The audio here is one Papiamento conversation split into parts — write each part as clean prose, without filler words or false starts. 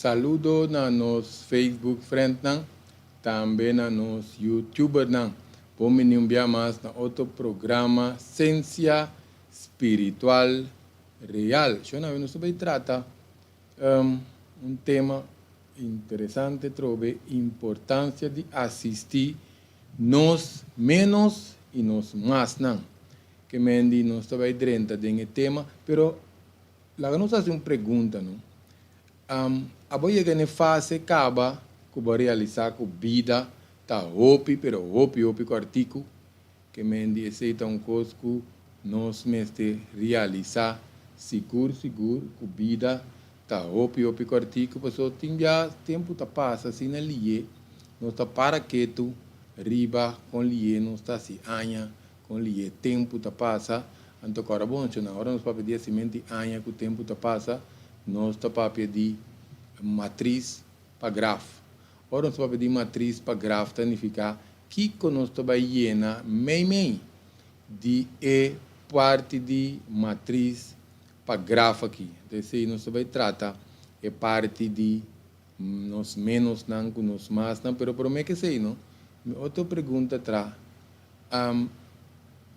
Saludo na nos Facebook friendnan, tambe na nos YouTubernan. Bon bini un bia mas na otro programa Sensia Spiritual Real. Shon awe nos ta bay trata un tema interesante trobe, importancia di asisti nos menos y nos masnan. Ke men di nos ta bai drenta den e tema, pero laga nos hasi un pregunta, no? Abo yega n'e fase kaba ku bo a realisá ku bida ta hopi, pero hopi hopi kòrtiku? Ke men di esei ta un kos ku nos mester realisá sigur sigur ku bida ta hopi hopi kòrtiku, pasobra tin bia tempu ta pasa asina lié, nos ta para ketu riba kon lié nos ta hasi aña. Kon lié tempu ta pasa? Anto kòrda bon, shona, ora nos papia di hasimenti aña ku tempu ta pasa, nos ta papia di matris pa graf. Ora nos ta papia di matris pa graf ta nifiká kiko nos ta bai yena meimei di e parti di matris pa graf aki. Anto esei nos ta bai trata e parti di nos menosnan ku nos masnan. Pero promé ke esei no, mi otro pregunta tra.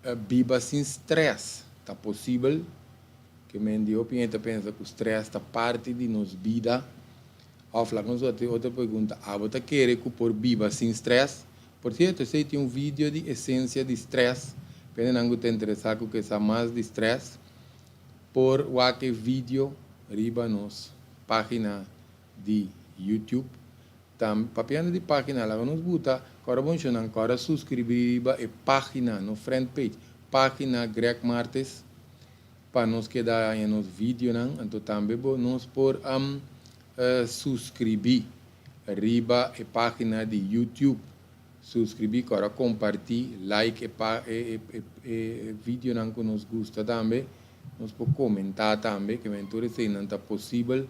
Biba sin stress ta posibel? Ke men di hopi hende ta pensa ku stress ta parti di nos bida. Òf laga nos hasi otro pregunta, abo ta kere ku por biba sin stress? Por sierto, esei tin un video di esensia di stress, pa hendenan ku ta interesá ku ke sa mas di stress, por wak e video riba nos página di YouTube. Tambe papiando di pagina laga nos buta kòrda bon shonnan kòrda suskribí riba e pagina no friend page pagina Greg Martes pa nos keda haña nos videonan anto tambe bo nos por suskribí riba e pagina di YouTube suskribí kòrda kompartí like e pa e e videonan ku nos gusta tambe nos por komentá tambe ke men tur eseinan ta posibel.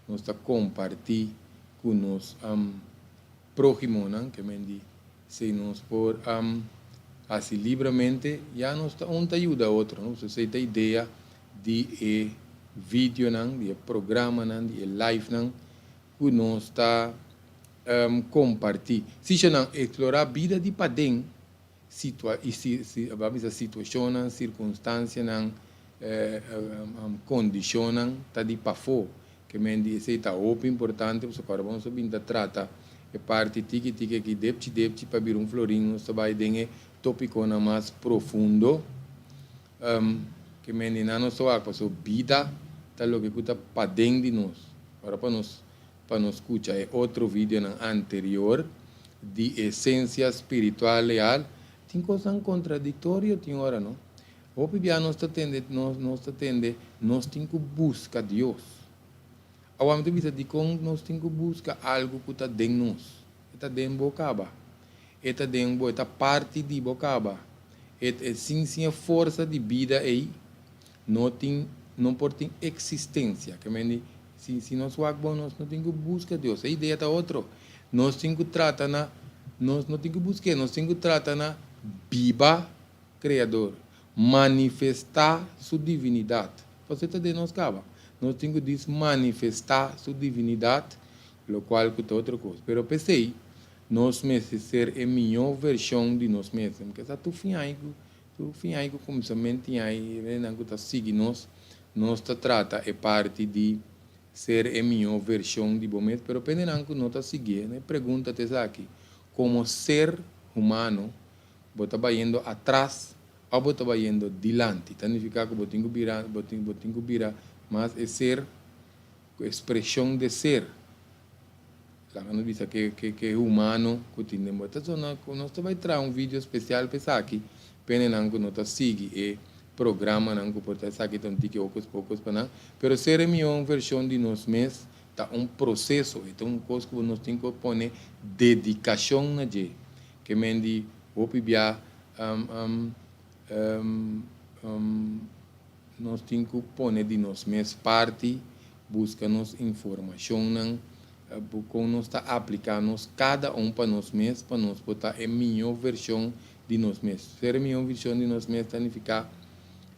Nos ta kompartí ku nos próhimonan, ke men di si nos por hasi libramente, ya nos ta un ta yuda otro, no? Esei ta idea di e videonan, di e programanan, di e livenan ku nos ta kompartí. Si nan eksplorá bida di paden, situa i si si bo a bisa situashonnan, sirkunstansianan, kondishonnan ta di pafó. Ke men di esei ta hopi importante pasobra ora bo nos a bin ta trata e parti tiki tiki aki depchi depchi pa bira un florin nos ta bai den e topikonan mas profundo. Ke men di nan nos ta wak pasobra bida ta loke ku ta paden di nos. Ora pa nos Pa nos skucha e otro videonan anterior di esencia spiritual leal, tin kosnan kontradiktorio tin ora no. Hopi bia nos ta tende nos nos ta tende nos tin ku buska Dios. Awor mi ta bisa dikon nos tin ku buska algu ku ta den nos. E ta den bo kaba. E ta den bo, e ta parti di bo kaba. E e sin sin e forsa di bida ei no tin no por tin eksistensia. Ke men di Si si nos wak bon nos no tin ku buska Dios. E idea ta otro. Nos tin ku trata na nos no tin ku busk'é, nos tin ku trata na biba Kreador, manifestá Su divinidat. Pasobra e ta den nos kaba. Nos tin ku dis manifestá Su divinidat, lokual ku ta otro kos. Pero p'esei nos mester ser e mihó vershon di nos mes. Ke sa tur fin ai ku tur fin ai ku kuminsamentu tin ai hendenan ku ta sigui nos. Nos ta trata e parti di ser e mihó vershon di bo mes, pero pendenan ku no ta siguié, e pregunta ta esaki, Komo ser humano, bo ta bayendo atras òf bo ta bayendo dilanti? Ta nifiká ku bo tin ku bira, bo tin, bo tin ku bira mas e ser, ku ekspreshon de ser. Laga nos bisa ke, ke, ke humano ku tin den bo. Ta zona ku nos ta bai traha un video spesial pa esaki, pendenan ku no ta sigui e programanan ku por ta esaki ta un tiki hocus pocus pa nan, pero ser e mihó vershon di nos mes ta un proseso, e ta un kos ku nos tin ku pone dedikashon na dje. Ke men di hopi bia nos tin ku pone di nos mes parti, buska nos informashonnan, kon nos ta apliká nos kada un pa nos mes pa nos por ta e mihó vershon di nos mes. Ser e mihó vershon di nos mes ta nifiká,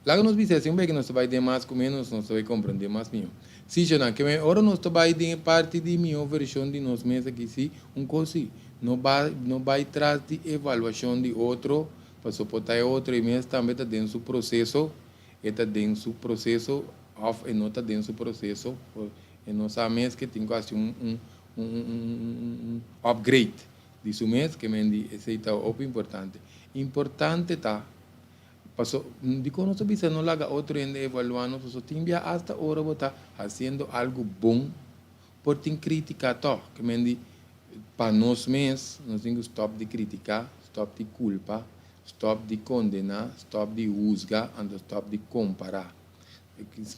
laga nos bisa esei un bek nos ta bai den mas ku ménos nos ta bai komprendé mas mihó. Sí, Jonan, ke men ora nos ta bai den e parti di mihó vershon di nos mes aki, sí, un kos sí, no bai, no bai tras di evaluashon di otro, paso por ta e otro e mes tambe ta den su proseso, e ta den su proseso òf e no ta den su proseso, e no sa mes ke tin ku hasi un un un un un upgrade di su mes, ke men di esei ta hopi importante. Importante ta. Paso, dikon nos ta bisa no laga otro hende evaluá nos? Paso tin bia asta ora bo ta hasiendo algu bon, por tin krítika tòg. Ke men di, pa nos mes, nos tin ku stòp di kritiká, stòp di kulpa, stòp di kondená, stòp di husga, anto stòp di kompará.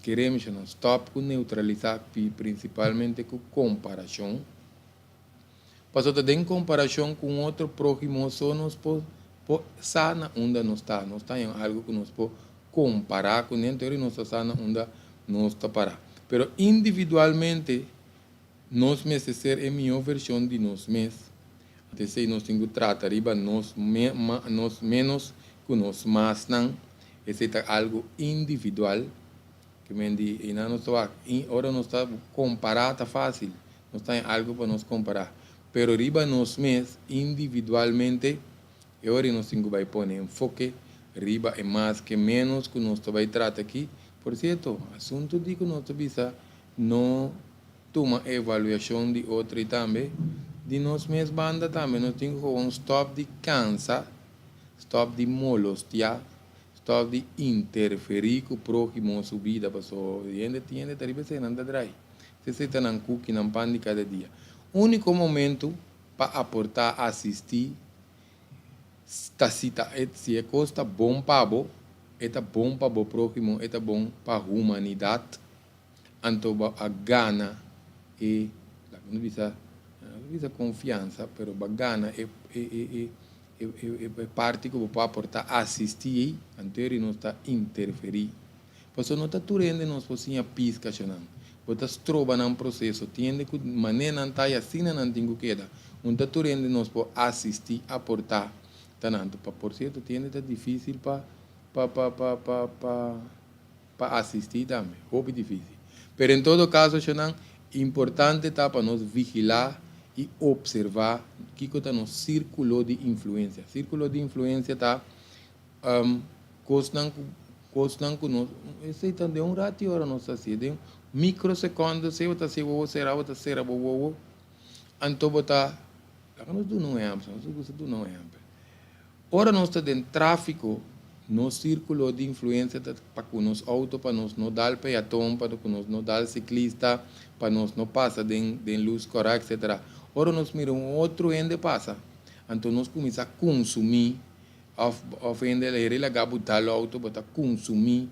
Kere menshoná, stòp ku neutralisá, prinsipalmente ku komparashon. Pasobra ta den komparashon ku un otro próhimo so nos por por sa na unda nos ta. Nos ta haña algu ku nos por kompará kuné, anto ora nos ta sa na unda nos ta pará. Pero individualmente nos mester ser e mihó vershon di nos mes. Anto esei nos tin ku trata riba nos nos ménos ku nos masnan. Esei ta algu individual. Ke men di einan nos ta wak, ora nos ta kompará ta fásil. Nos ta haña algu pa nos kompará. Pero riba nos mes, individualmente, e ora ei nos tin ku bai pone enfoke riba e mas ke ménos ku nos ta bai trata aki. Por sierto, asuntu di ku nos ta bisa no tuma evaluashon di otro i tambe di nos mes banda tambe nos tin ku gewoon stòp di kansa, stòp di molostiá, stòp di interferí ku próhimo su bida pasobra hende tin hende ta riba esei nan ta drai. Esei ta nan kuki, nan pan di kada dia. Úniko momentu pa aportá, asistí, ta si ta e si e kos ta bon pa bo, e ta bon pa bo próhimo, e ta bon pa humanidat, anto bo a gana e, laga nos bisa, no ta bisa konfiansa, pero bo a gana e e e e e e parti ku bo por aportá, asistí ei, anto eri nos ta interferí. Pasobra no ta tur hende nos por siña piska shonan. Bo ta stroba nan proseso. Tin hende ku manera nan ta i asina nan tin ku keda. Un ta tur hende nos por asisti, aportá ta nan. Pa por sierto tin hende ta difisil pa pa pa pa pa pa pa asisti tambe. Hopi difisil. Pero en todo kaso shonan, importante ta pa nos vigilá i opservá kiko ta nos sirkulo di influensia. Sirkulo di influensia ta Kosnan ku kosnan ku nos esei ta den un rati ora nos ta hasié den microsecondo esei bo ta hasié wowo sera bo ta sera bo wowo anto bo ta laga nos duna un ehèmpel nos ta gusta duna un ehèmpel ora nos ta den trafiko nos sirkulo di influensia ta pa ku nos outo pa nos no dal peaton pa ku nos no dal siklista pa nos no pasa den den lus kòrá etsetera ora nos mira un otro hende pasa anto nos kuminsá kunsumí. Of of hende a heri laga bo dal auto bo ta kunsumí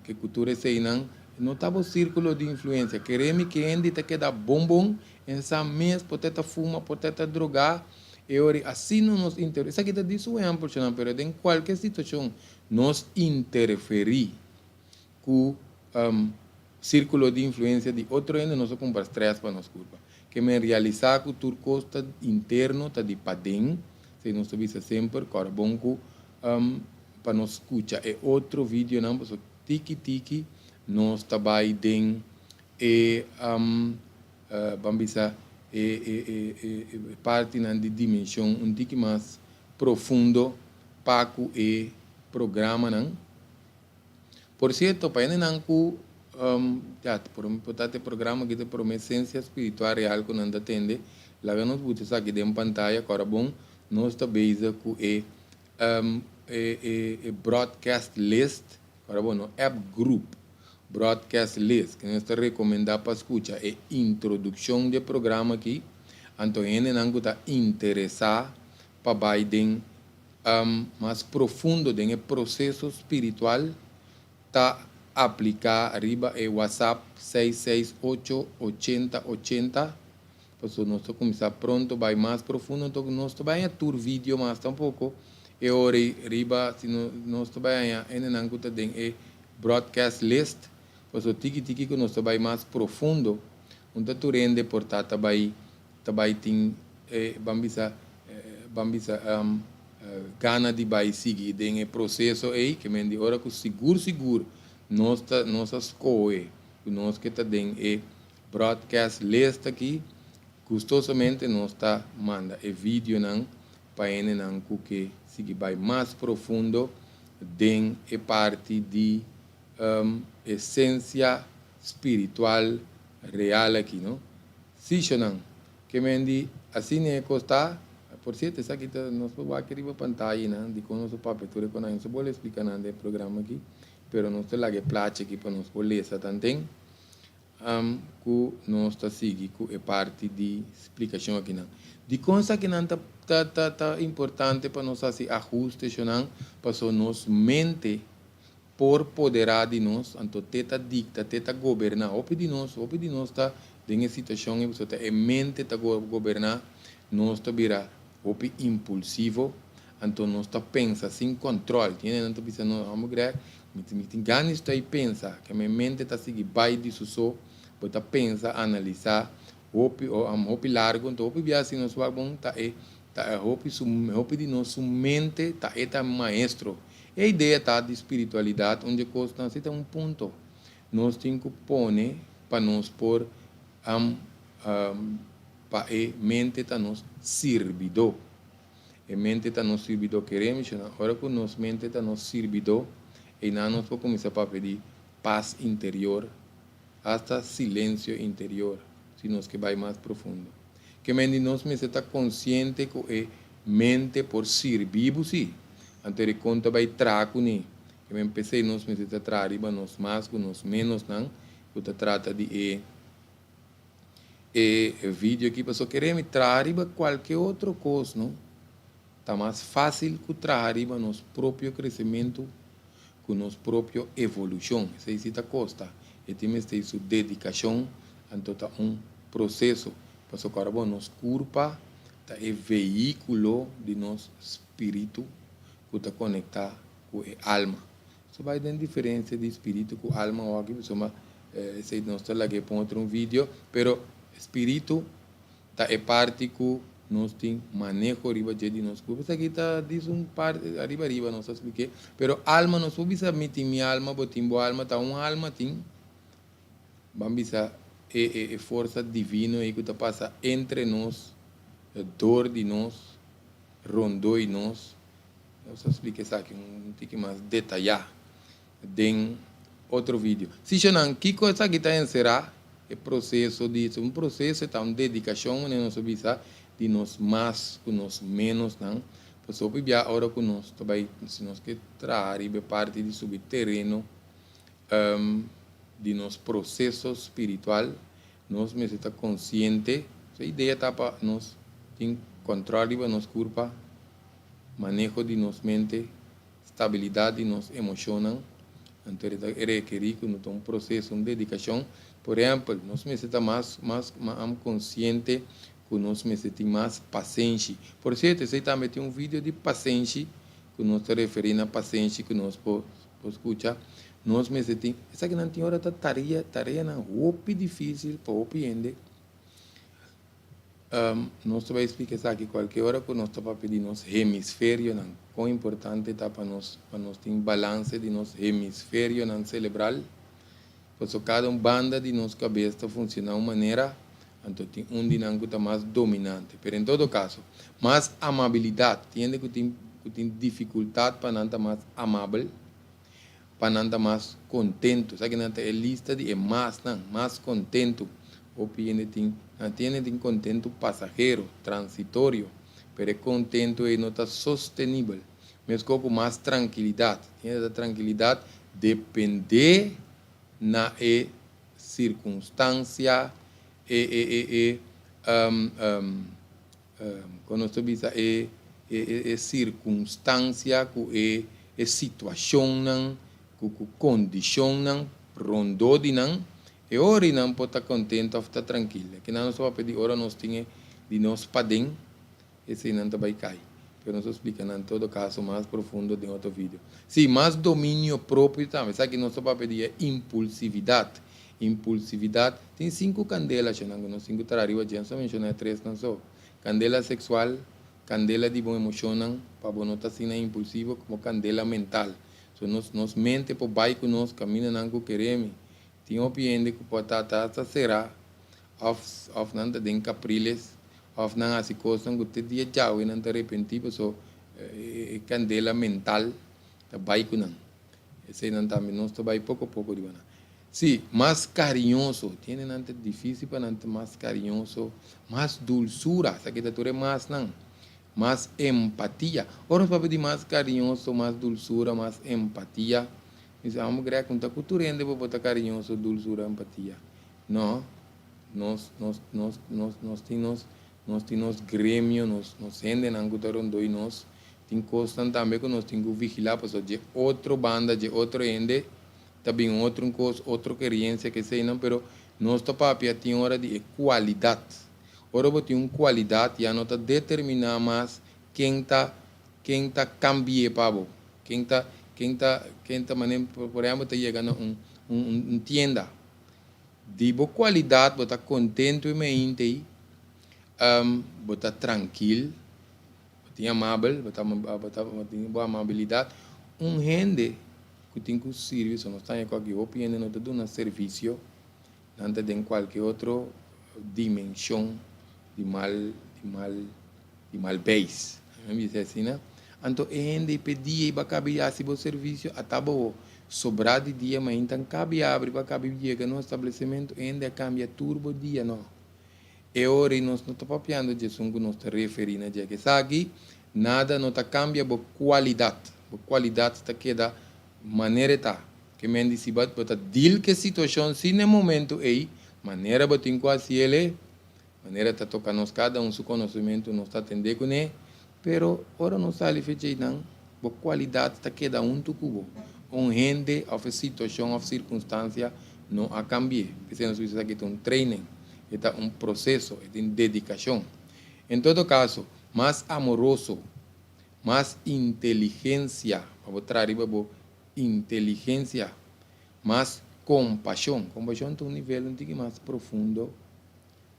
ke ku tur eseinan no ta bo sirkulo di influensia. Kere mi ke hende ta keda bon bon en sa mes por ta ta fuma por ta ta drogá e ora asina nos inter esaki ta di su ehèmpel shonnan pero den kualke situashon nos interferí ku sirkulo di influensia di otro hende nos a kumpra strès pa nos kurpa. Ke men realisá ku tur kos ta interno, ta di paden, esei nos ta bisa semper, kòrda bon ku pa nos skucha e otro videonan pasobra tiki tiki nos ta bai den e ban bisa e e partinan di dimenshon un tiki mas profundo pa ku e programanan. Por cierto, pa hendenan cu ya, por ta e programa aki ta e prome Ciencia Spiritual Real cu nan ta tende, laga nos buta esaki den pantaya, cu ora bon nos ta bezig cu e e broadcast list, cu ora bon no app group broadcast list, cu nos ta recomenda pa scucha e introduccion di e programa aki, anto hendenan cu ta interesa pa bay den mas profundo den e proseso spiritual ta apliká riba e WhatsApp 668 80 80, pasobra nos ta kuminsá pronto bai mas profundo, anto nos ta bai haña tur video mas tampoko e ora ei riba si nos ta bai haña hendenan ku ta den e broadcast list, pasobra tiki tiki ku nos ta bai mas profundo, un ta tur hende por ta ta bai ta bai tin e ban bisa ban bisa gana di bai sigui den e proseso ei, ke men di ora ku sigur sigur nos ta nos a skohe Ku nos ke ta den e broadcast list aki, gustosamente nos ta manda e videonan pa hendenan ku ke sigui bai mas profundo den e parti di esensia spiritual real aki, no? Sí, shonan. Ke men di asina e kos ta. Por sierto, esaki ta nos por wak riba pantayanan dikon nos a papia tur e konan. Nos a bole splika nan den e programa aki, pero nos ta laga e plachi aki pa nos por lesa tanten ku nos ta sigui ku e parti di splikashon akinan. Dikon esakinan ta ta ta ta importante pa nos hasi ahuste, shonan? Pasobra nos mente por poderá di nos, anto te ta dikta, te ta goberná. Hopi di nos, hopi di nos ta den e situashon ei pasobra ta e mente ta goberná, nos ta bira hopi impulsivo, anto nos ta pensa sin kòntròl. Tin hendenan ta bisa nos, Homber Greg, mi mi tin gana di stoi pensa, ke mi mente ta sigui bai di su so, bo ta pensa, analisá hopi hopi largu, anto hopi biaha si nos wak bon ta e ta e hopi su hopi di nos su mente ta e ta maestro. E idea ta di spiritualidad un dje cosnan si ta un punto. Nos tin cu pone pa nos por am pa e mente ta nos sirbidó. E mente ta nos sirbidó kere mishona ora cu nos mente ta nos sirbidó eynan nos por cuminsa papia di paz interior hasta silencio interior si nos ke bay mas profundo. Ke men di nos mester ta konsiente ku e mente por sirbi bo si, anto e kon ta bai traha kuné. Ke men p'esei nos mester ta traha riba nos mas ku nos ménosnan ku ta trata di e e video aki. Pasobra kere mi traha riba kualke otro kos no ta mas fásil ku traha riba nos propio kresementu ku nos propio evolushon. Esei si ta kosta. E tin mester su dedikashon, anto ta un proseso. Pasobra ora bo nos kurpa ta e vehíkulo di nos spiritu ku ta konektá ku e alma. So bai den diferensia di spiritu ku alma awor aki pasobra esei nos ta lag'é pa un otro un video, pero spiritu ta e parti ku nos tin maneho riba dje di nos kurpa. Esaki ta dis un parti ariba ariba nos ta splik'é. Pero alma nos por bisa mi tin mi alma, bo tin bo alma, ta un alma tin. Ban bisa e e e forsa divino ei ku ta pasa entre nos, dor di nos, rondó i nos. Nos ta splika esaki un tiki mas detayá den otro video. Si shonan, kiko esaki ta enserá? E proseso di, un proseso ta un dedikashon, manera nos a bisa, di nos mas ku nos ménosnan. Pasobra hopi bia ora ku nos ta bai, si nos ke traha riba e parti di subi tereno di nos proseso spiritual, nos mester ta konsiente. So e idea ta pa nos tin kòntròl riba nos kurpa, maneho di nos mente, stabilidat di nos emoshonnan, anto e ta rekerí ku no ta un proseso, un dedikashon. Por ehèmpel, nos mester ta mas mas mas konsiente ku nos mester tin mas pasenshi. Por sierto, esei tambe tin un video di pasenshi ku nos ta referí na pasenshi ku nos por por skucha. Nos mester tin, esakinan tin ora ta tarea, tareanan hopi difísil pa hopi hende. Nos ta bai splika esaki kualke ora ku nos ta papia di nos hemisferionan, kon importante ta pa nos pa nos tin balanse di nos hemisferionan selebral, pasobra kada un banda di nos kabes ta funshoná un manera, anto tin un di nan ku ta mas dominante. Pero en todo kaso, mas amabilidat, tin hende ku tin ku tin difikultat pa nan ta mas amabel, pa nan ta mas kontentu. Esaki nan ta e lista di e masnan, mas kontentu. Hopi hende tin, nan tin hende tin kontentu pasahero, transitorio, pero e kontentu ei no ta sostenibel. Meskos ku mas trankilidat. Tin hende ta trankilidat dependé na e sirkunstansia, e e e e Kon nos ta bisa e e sirkunstansia ku e e situashonnan ku ku kondishonnan rondó di nan, e ora nan por ta kontentu òf ta trankil. Kinan nos ta papia di ora nos tin e di nos paden, eseinan ta bai kai. Pero nos ta splika nan todo kaso mas profundo den otro video. Sí, mas dominio propio tambe. Esaki nos ta papia di e impulsividat. Impulsividat, Tin sinku kandela shonnan ku nos tin ku traha riba dje. Nos a menshoná e tresnan so. Kandela seksual, kandela di bo emoshonnan, pa bo no ta asina impulsivo, komo kandela mental. So nos nos mente por bai ku nos kamindanan ku keremi. Tin hopi hende ku por ta ta ta será òf òf nan ta den Capriles òf nan hasi kosnan ku te dia djawe nan ta repentí paso e kandela mental ta bai ku nan. Eseinan tambe nos ta bai poko poko riba nan. Sí, mas kariñoso. Tin hendenan ta difísil pa nan ta mas kariñoso, mas dulsura. Esaki ta tur e masnan. Mas empatia. Ora nos papia di mas kariñoso, mas dulsura, mas empatia, mi sa amo Greg, no ta ku tur hende bo por ta kariñoso, dulsura, empatia. No. Nos, nos, nos, nos, nos tin nos, nos tin nos gremio, nos, nos hendenan ku ta rondó i nos. Tin kosnan tambe ku nos tin ku vigilá pasobra dje otro banda, dje otro hende ta bin otro un kos, otro keriensia, keseinan, pero nos ta papia tin ora di e kualidat. Ora bo tin un kualidat ya no ta determiná mas ken ta ken ta kambi'é pa bo, ken ta ken ta ken ta manera por ehèmpel ta yega na un un un tienda di bo kualidat bo ta kontentu e meinte ei bo ta trankil bo tin amabel bo ta bo ta bo tin bo amabilidat un hende ku tin ku sirbi so nos ta haña ku aki hopi hende no ta duna servisio. Nan ta den kualke otro dimenshon di mal, di mal, di mal beis. Mi a bisa asina. Anto e hende ei p'e dia ei ba kabi hasi bo servisio, ata bo sobrá di dia mainta n kabi abri pa kabi yega na un establesimentu, e hende a kambia tur bo dia. No. E ora ei nos no ta papiando dje esun ku nos ta referí na dje. Esaki nada no ta kambia bo kualidat. Bo kualidat ta keda manera e ta. Ke men di si bo ta deal ku e situashon si na e momento ei, manera bo tin ku hasi el e, manera ta toka nos kada un su konosementu nos ta atendé kuné, pero ora nos sali fecha einan bo kualidat ta keda huntu ku bo. Un hende òf e situashon òf sirkunstansia no a kambi'é. P'esei nos bisa esaki ta un training, e ta un proseso, e tin dedikashon. En todo kaso, mas amoroso, mas inteligensia pa bo traha riba bo Inteligencia, mas compasion. Compasion ta un nivel un tiki mas profundo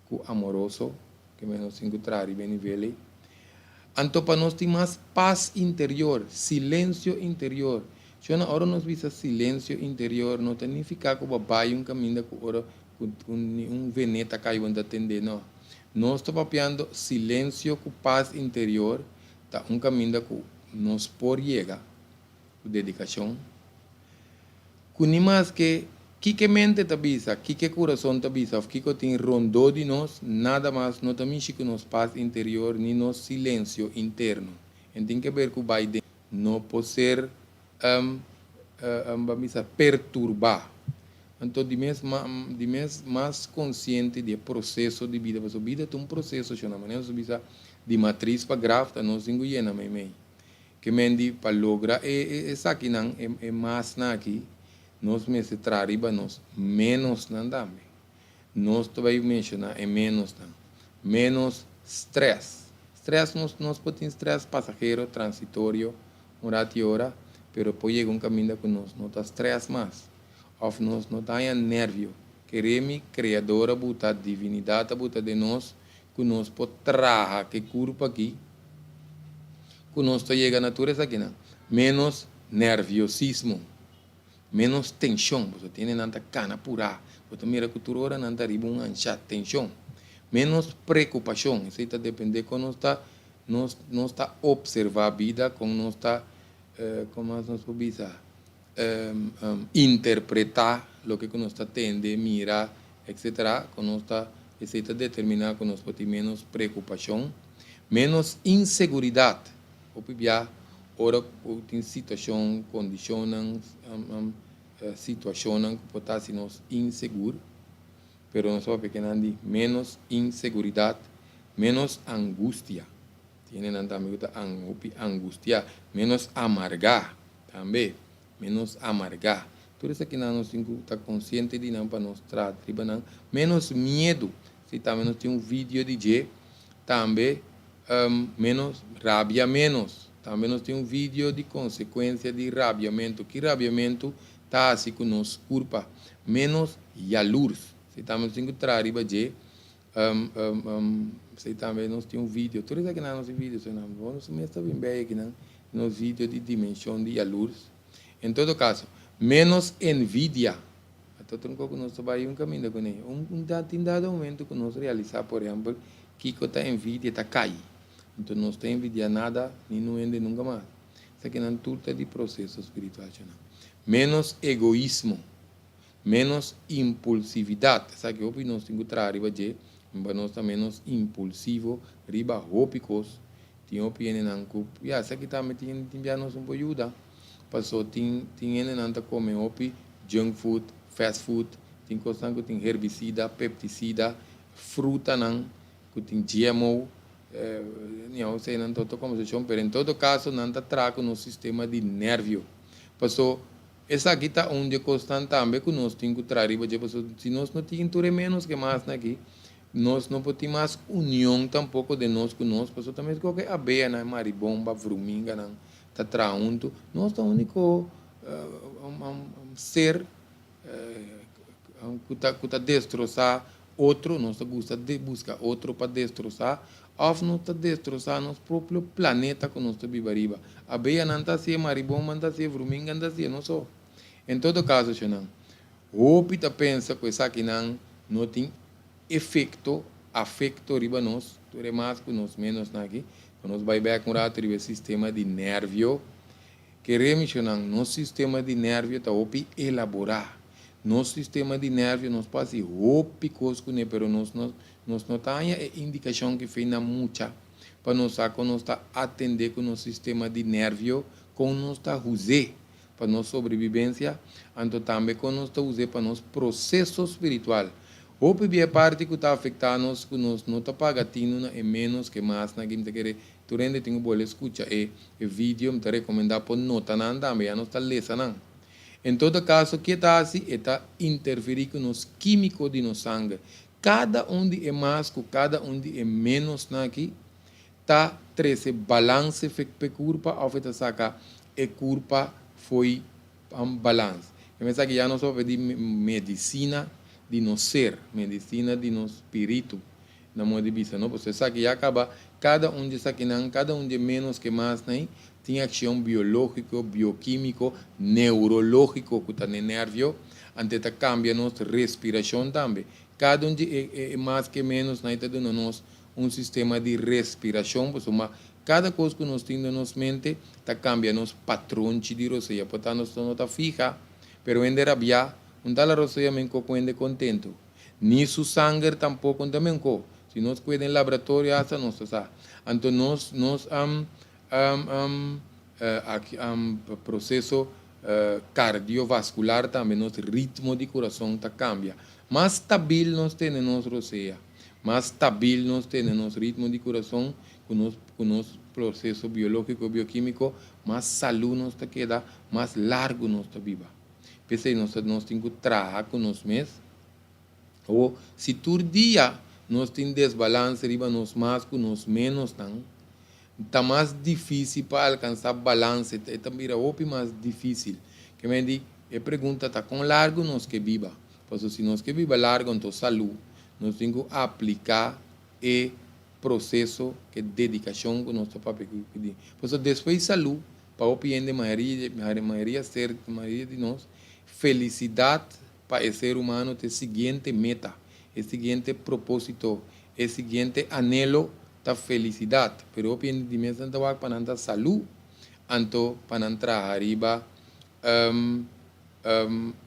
cu amoroso, ke men nos tin cu traha riba e nivel ei. Anto pa nos tin mas paz interior, silencio interior. Shona, ora nos bisa silencio interior no ta nifica cu bo a bai un caminda cu ora cu ni un veneta cay bo no ta tende, no. Nos ta papiando silencio cu paz interior ta un caminda cu nos por yega. Ku dedikashon. Ku ni maske kiko mente ta bisa, kiko kurason ta bisa òf kiko tin rondó di nos, nada mas no ta mishi ku nos pas interior ni nos silensio interno. En tin ke ber ku bai den no por ser ban bisa perturbá. Anto di mes di mes mas konsiente di e proseso di bida, pasobra bida ta un proseso, shona manera nos ta bisa di matris pa graf ta nos tin ku yena meimei. Ke men di pa logra e esakinan, e masnan aki, nos mester traha riba nos menosnan tambe. Nos ta bai menshoná e menosnan. Menos strès. Strès nos nos por tin strès pasahero, transitorio, un rat i ora, pero por yega un kaminda ku nos no ta strès mas òf nos no ta haña nèrvio. Kere mi Kreador a buta, Divinidat a buta den nos ku nos por traha ku e kurpa aki ku nos ta yega na tur esakinan. Ménos nèrviosismo, ménos tenshon, pasobra tin hendenan ta kana purá, bo ta mira ku tur ora nan ta riba un anshá, tenshon. Ménos preokupashon, esei ta dependé kon nos ta nos nos ta opservá bida, kon nos ta kon mas nos por bisa interpretá loke ku nos ta tende, mira, etcetera, kon nos ta esei ta determiná ku nos por tin ménos preokupashon. Ménos inseguridat. Hopi bia ora ku tin situashon, kondishonnan, situashonnan ku por ta hasi nos insegur, pero nos a papia kinan di ménos inseguridat, ménos angustia. Tin hendenan tambe ku ta hopi angustiá, ménos amargá tambe, ménos amargá. Tur esakinan nos tin ku ta konsiente di nan pa nos traha riba nan. Ménos miedu. Si tambe nos tin un video di dje. Tambe ménos rabia ménos. Tambe nos tin un video di konsekuensia di rabiamentu. Ki rabiamentu ta hasi ku nos kurpa? Ménos yalurs. Si tambe nos tin ku traha riba dje. Si tambe nos tin un video. Tur esakinan nos tin video. Nos mes ta bin bei akinan nos video di dimenshon di yalurs. En todo kaso, ménos envidia. Ta otro un kos ku nos ta bai un kaminda kuné. Un tin dado momento ku nos realisá, por ehèmpel, kiko ta envidia ta kai. Anto nos ta envidiá nada ni nun hende nunka mas. Esakinan tur ta di proseso spiritual shana. Ménos egoismo, ménos impulsividat. Esaki hopi nos tin ku traha riba dje, pa nos ta ménos impulsivo riba hopi kos. Tin hopi hendenan ku, ya, esaki tambe tin tin bia nos un por yuda, paso tin tin hendenan ta kome hopi junk food, fast food, tin kosnan ku tin herbisida, peptisida, frutanan ku tin GMO, Anyhow, eseinan ta otro kombersashon, pero en todo kaso nan ta traha ku nos sistema di nervio. Paso, esaki ta un di e kosnan tambe ku nos tin ku traha riba dje, paso si nos no tin tur e menos ke masnan aki, nos no por tin mas union tampoko den nos ku nos, paso ta mes koke abeanan, maribomba, vruminganan ta traha huntu. Nos ta uniko ser ku ta ku ta destrosá otro, nos ta gusta di buska otro pa destrosá, òf nos ta destrosá nos propio planeta ku nos ta biba riba. Abeanan ta hasié, maribonban ta hasié, vrumingan ta hasié, no so. En todo kaso, shonnan, hopi ta pensa ku esakinan no tin efekto, afekto, riba nos, tur e mas ku nos ménosnan aki, ku nos bai bèk un ratu riba e sistema di nèrvio. Kere misionnan, nos sistema di nervio ta hopi elaborá. Nos sistema di nervio nos por hasi hopi kos kuné, pero nos no nos no ta haña e indikashon ki fei na mucha pa nos sa kon nos ta atendé ku nos sistema di nervio, kon nos ta us'é pa nos sobrebibensia, anto tambe kon nos ta us'é pa nos proseso spiritual. Hopi bia e parti ku ta afektá nos ku nos no ta paga tinu na e ménos ke masnan ki mi ta kere Tur hende tin ku bolbe skucha e e video, mi ta rekomendá por nota nan tambe, ya nos ta lesa nan. En todo kaso, ke ta hasi? E ta interferí ku nos kímiko di nos sanger. Kada un di e mas ku kada un di e ménosnan aki ta trese balanse p'e kurpa òf e ta saka e kurpa fo'i balans. E mester aki ya nos papia di medisina di nos ser, medisina di nos spiritu. Na modo di bisa, no? Pasobra esaki ya kaba, kada un di esakinan, kada un di e ménos ke masnan ei, tin akshon biológiko, biokímiko, neurológiko ku ta n'e nèrvio, anto e ta kambia nos respirashon tambe. Kada un di e e mas ke ménosnan ei ta duna nos un sistema di respirashon, pasobra kada kos ku nos tin den nos mente ta kambia nos patronchi di rosea. Por tanto, nos no ta fiha, pero hende rabiá, un tal a rosea men koko hende kontentu. Ni su sanger tampoco no ta menco. Si nos cue den laboratorio hasta nos ta sa. Anto nos nos aki proceso cardiovascular tambe nos ritmo di curason ta cambia. Mas stabil nos tene nos rosea, mas stabil nos tene nos ritmo di curason cu nos cu nos proceso biologico bioquimico, mas salud nos ta keda, mas largo nos ta biba. P'esei nos ta nos tin ku traha ku nos mes. Awor, si tur dia nos tin desbalanse riba nos mas ku nos ménosnan, ta mas difísil pa alkansá balanse, e ta bira hopi mas difísil. Ke men di, e pregunta ta kon largu nos ke biba? Pasobra si nos ke biba largu anto salú, nos tin ku apliká e proseso, ke dedikashon ku nos ta papia ku di. Pasobra despues di salú, Pa hopi hende, mayoria mayoria ser mayoria di nos, felisidat pa e ser humano ta e siguiente meta, e siguiente propósito, e siguiente anhelo ta felisidat. Pero hopi hende di mes nan ta wak pa nan ta salú, anto pa nan traha riba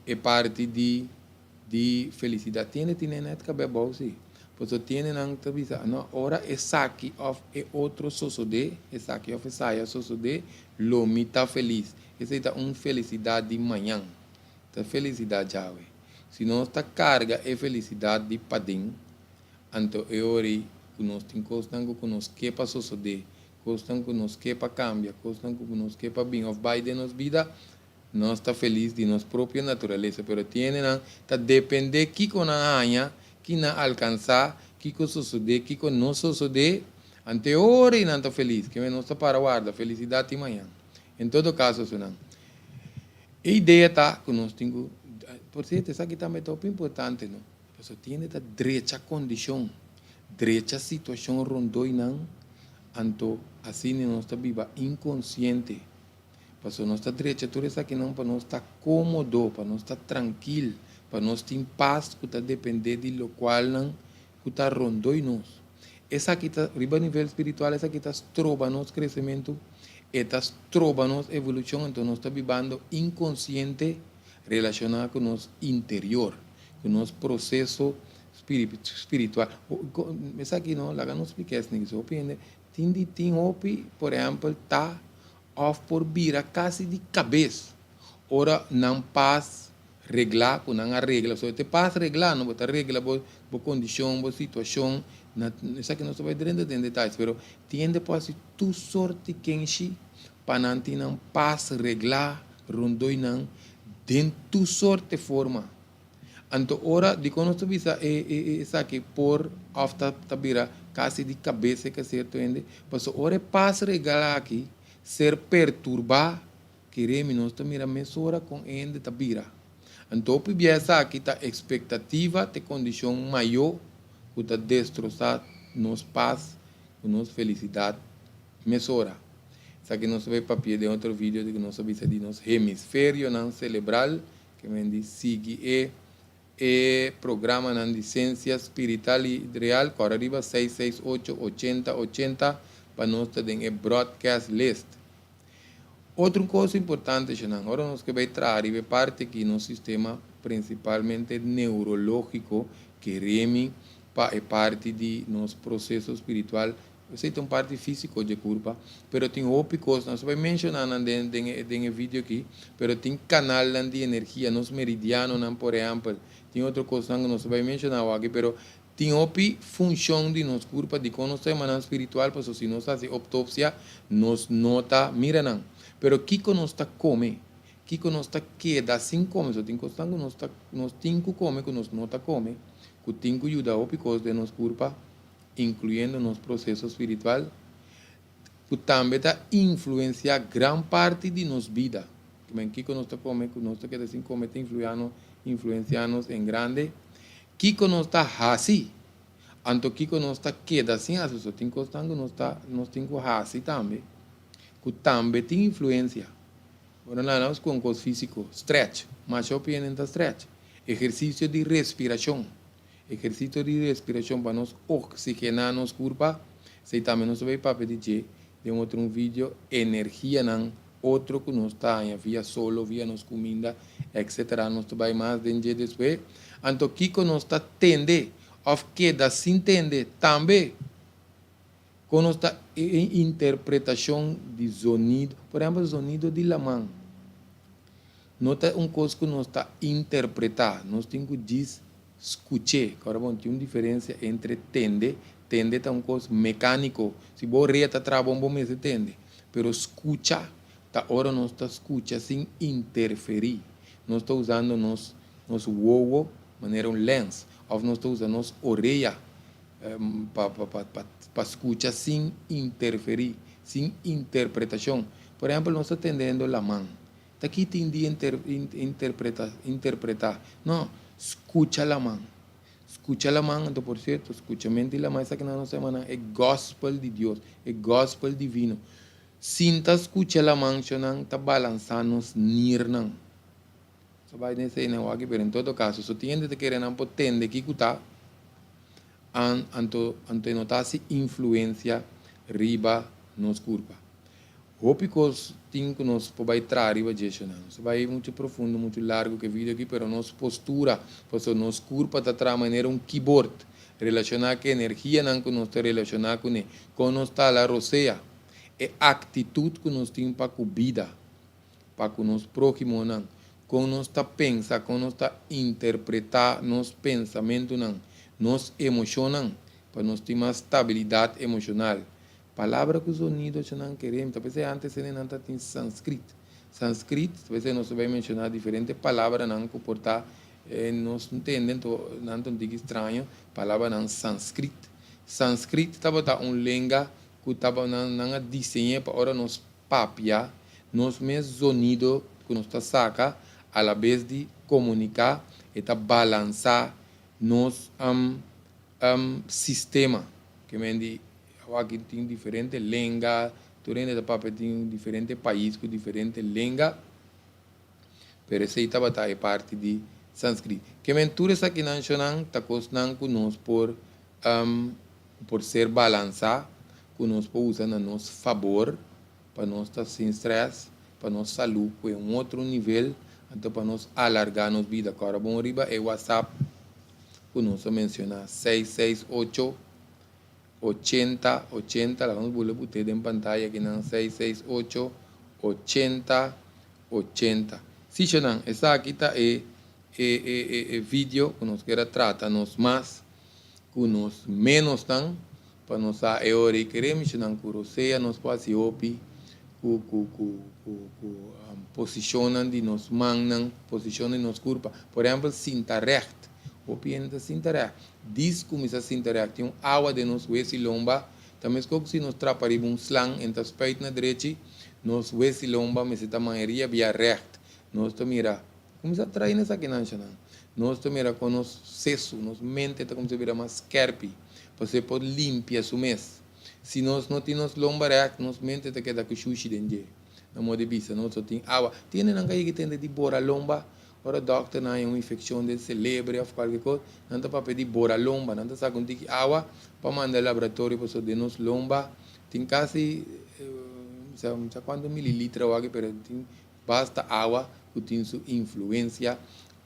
e parti di di felisidat. Tiende tine net kab'é abou si. Pasobra tiende nan ta bisa, no, ora esaki òf e otro sosodé, esaki òf esaya sosodé, lo mi ta felis. Esei ta un felisidat di mañan. Ta felisidat djawe. Si nos ta karga e felisidat di paden, anto e ora ei ku nos tin kosnan ku ku nos ke pa sosodé, kosnan ku nos ke pa kambia, kosnan ku nos ke pa bin òf bai den nos bida, Nos ta felis di nos propio naturalesa, pero tin hendenan ta dependé kiko nan haña, ki nan alkansá, kiko sosodé, kiko no sosodé, anto e ora ei nan ta felis. Keme nos ta para warda felisidat tin mañan. En todo kaso, sunan, e idea ta ku nos tin ku, por sierto, esaki tambe ta hopi importante, no? Pasobra tin hende ta drecha kondishon, drecha situashon rondó i nan, anto asina nos ta biba inkonsiente. Pasobra nos ta drecha tur esakinan pa nos ta kómodo, pa nos ta trankil, Pa nos tin pas ku ta dependé di lokualnan ku ta rondoi nos. Esaki ta, riba nivel spiritual, esaki ta stroba nos kresementu, e ta stroba nos evolushon, anto nos ta bibando inkonsiente relashoná ku nos interior, ku nos proseso spiritual. Esaki no, laga nos splika esaki, hopi hende tin di tin hopi, por ehèmpel, ta òf por bira kasi di kabes ora nan pas reglá ku nan a regla. So te pas reglá, no bo ta regla bo bo kondishon, bo situashon, na esaki nos ta bai drenta den detayes, pero tin hende por hasi tur sorti kenshi pa nan tin nan pas reglá rondoi nan den tur sorte forma. Anto ora dikon nos ta bisa e e esaki por òf ta ta bira kasi di kabes e ka sierto hende, pasobra ora e pas reglá aki ser perturbá. Kere mi nos ta mira mesora kon e hende ta bira. Anto hopi bia esaki ta ekspektativa te kondishon mayó ku ta destrosá nos pas ku nos felisidat mesora. Esaki nos ta bai papia den otro video di ku nos a bisa di nos hemisferionan selebral ke men di sigui e e programanan di Sensia Spirital i Real kòrda riba 668 80 80 pa nos ta den e broadcast list. Otro kos importante shonnan, ora nos ke bai traha riba e parti aki nos sistema prinsipalmente neurológiko ke remi pa e parti di nos proseso spiritual, esei ta un parti físiko dje kurpa, pero tin hopi kos, nos ta bai menshoná nan den den e den e video aki, pero tin kanalnan di energia, nos meridianonan por ehèmpel, tin otro kosnan ku nos ta bai menshoná awor aki, pero Tin hopi funshon di nos kurpa dikon nos ta yama nan spiritual paso si nos hasi optopsia nos no ta mira nan. Pero kiko nos ta kome? Kiko nos ta keda sin kome? So tin kosnan ku nos ta nos tin ku kome ku nos no ta kome ku tin ku yuda hopi kos den nos kurpa inkluyendo nos proseso spiritual ku tambe ta influensia gran parti di nos bida. Men kiko nos ta kome ku nos ta keda sin kome ta influensia nos en grande. Kiko nos ta hasi? Anto kiko nos ta keda sin hasi? So tin kosnan ku nos ta nos tin ku hasi tambe ku tambe tin influensia. Ora nan nos ku un kos físiko, stretch, masha hopi hende ta stretch. Ehersisio di respirashon, ehersisio di respirashon pa nos oksigená nos kurpa, esei tambe nos ta bai papia di dje den otro un video, energianan otro ku nos ta haña via solo, via nos kuminda, etc. Nos ta bai mas den dje despues. Anto kiko nos ta tende òf keda sin tende tambe? Kon nos ta e interpretashon di zonido, por ehèmpel zonido di laman no ta un kos ku nos ta interpretá, nos tin ku djis skuch'é. Kòrda bon, tin un diferensia entre tende, tende ta un kos mekániko, si bo orea ta traha bon bo mester tende, pero skucha ta ora nos ta skucha sin interferí, nos ta usando nos nos wowo manera un lens òf nos ta usa nos orea pa pa pa pa pa skucha sin interferí, sin interpretashon. Por ehèmpel nos ta tendendo laman. Ta ki tin di interpreta interpreta? No, skucha laman. Skucha laman, anto por sierto, skuchamentu di laman esaki nan nos ta yama nan e gospel di Dios, e gospel divino. Sinta skucha laman shonnan ta balansá nos nirnan. Nos a bai den esei nan wak pero en todo kaso, so tin hende ta kere nan por tende kiku ta, anto anto e no ta hasi influensia riba nos kurpa. Hopi kos tin ku nos por bai traha riba dje shona. Nos ta bai muchu profundo, muchu largu ku e video aki, pero nos postura, pasobra nos kurpa ta traha manera un keyboard, relashoná ku e energianan ku nos ta relashoná kuné, kon nos ta hala rosea, e aktitut ku nos tin pa ku bida, pa ku nos próhimonan, kon nos ta pensa, kon nos ta interpretá nos pensamentunan, nos emoshonnan, pa nos tin mas stabilidat emoshonal. Palabra ku zonido cha nan kere, mi ta pensa e antes hende nan ta tin sanskrit. Sanskrit, ta pensa nos ta bai menshoná diferente palabranan ku por ta nos ntende, anto nan ta un tiki straño, palabranan sanskrit. Sanskrit tabata un lenga ku tabata nan nan a diseñ'é pa ora nos papia, nos mes zonido ku nos ta saka alabes di komuniká, e ta balansá nos sistema. Ke men di Awor aki tin diferente lenga, tur hende ta papia tin diferente pais ku diferente lenga, pero esei tabata e parti di Sanskrit. Ke men tur esakinan shonnan ta kosnan ku nos por por ser balansá, ku nos por usa na nos fabor pa nos ta sin strès, pa nos salú kue un otro nivel, anto pa nos alargá nos bida. Kòrda bon riba e WhatsApp ku nos a menshoná, 668 80 80, laga nos bula put'é den pantaya akinan, 668 80 80. Sí, shonnan, esaki ta e e e e video ku nos kier a trata nos mas ku nos menosnan pa nos sa e ora i kere mishonan ku rosea nos por hasi hopi ku ku ku ku ku posishonnan di nos mannan, posishon di nos kurpa. Por ehèmpel sinta règt. Hopi hende ta sinta règt. Dis kuminsá sinta règt tin un awa den nos wes i lomba. Ta meskos ku si nos trapa riba un slang en ta spuit na drechi, nos wes i lomba mester ta mayoria bia règt. Nos ta mira Kuminsá traina esakinan shanan. Nos ta mira kon nos sesu, nos mente ta kuminsá bira mas skèrpi, pasobra e por limpia su mes. Si nos no tin nos lomba règt, nos mente ta keda ku shushi den dje. Na moda di bisa, nos no tin awa. Tin hendenan ka yega tende di bora lomba. Ora dòkternan haña un infekshon den selebre òf kualke kos, nan ta papia di bora lomba. Nan ta saka un tiki awa pa manda laboratorio pasobra den nos lomba tin kasi, mi sa kuantu mililiter awor aki, pero tin Basta awa ku tin su influensia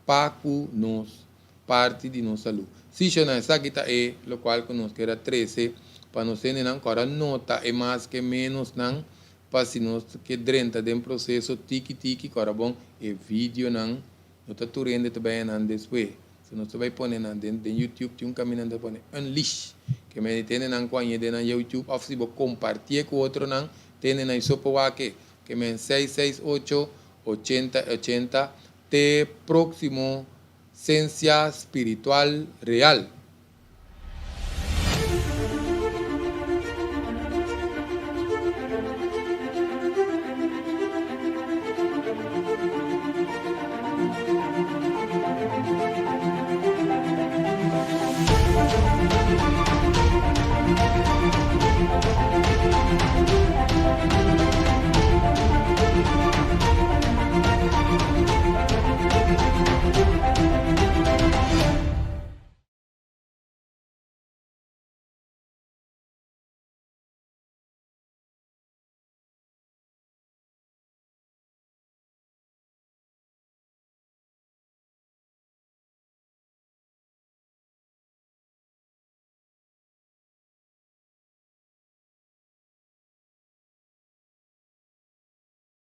pa ku nos parti di nos salú. Sí, shona, esaki ta e lokual ku nos kier a trese pa nos hendenan ku ora nota e mas ke ménosnan pa si nos ke drenta den proseso tiki tiki ku ora bon e videonan no ta tur hende ta bai nan despues. So nos ta bai pone nan den den YouTube tin un kaminda nan ta pone unleash ke mende tene nan ku a ñe den nan YouTube òf si bo kompartié ku otronan tene nan i so por wak e. Ke men 668 80 80 te próksimo Sensia Spiritual Real.